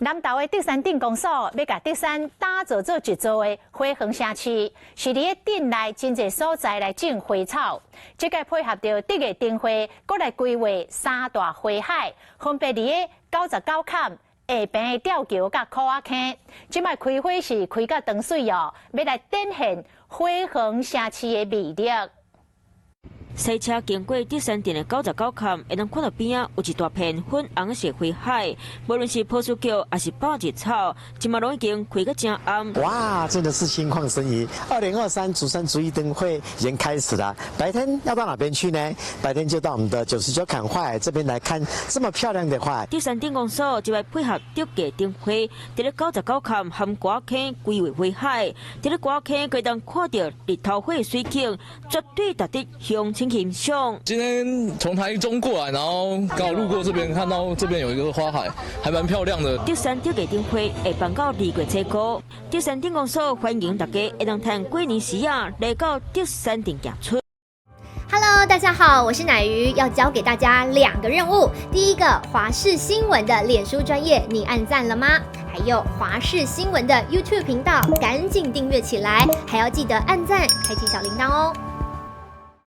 南投的竹山鎮公所欲共竹山打造做一座的花園城市，是佇咧鎮內真濟所在來種花草。這個配合著竹藝燈會，閣來規劃三大花海，分別佇咧99崁下坪的吊橋佮箍仔坑。這擺開花是開甲當媠哦，欲來展現花園城市的魅力。駛車經過竹山鎮的99崁，會當看到邊仔有一大片粉紅色花海，無論是波斯菊抑是百日草，這馬攏已經開甲誠嫵。哇，真的是心曠神怡！2023竹山竹藝燈會已經開始了。白天要到哪邊去呢？白天就到我們的99崁花海這邊來看這麼漂亮的花海。竹山鎮公所就來配合竹藝燈會，佇咧99崁和箍仔坑規劃花海，佇咧箍仔坑會當看著日頭火的水景，絕對值得鄉親欣賞。今天從台中過來，然後剛好路過這邊，看到這邊有一個花海，還蠻漂亮的。竹山竹藝燈會會辦到2月初五，竹山鎮公所歡迎大家會當趁過年時啊來到竹山鎮行出。 Hello，大家好，我是乃瑜，要交給大家兩個任務。第一個，華視新聞的臉書專頁，你按讚了嗎？還有華視新聞的 YouTube 頻道，趕緊訂閱起來，還要記得按讚，開啟小鈴鐺哦。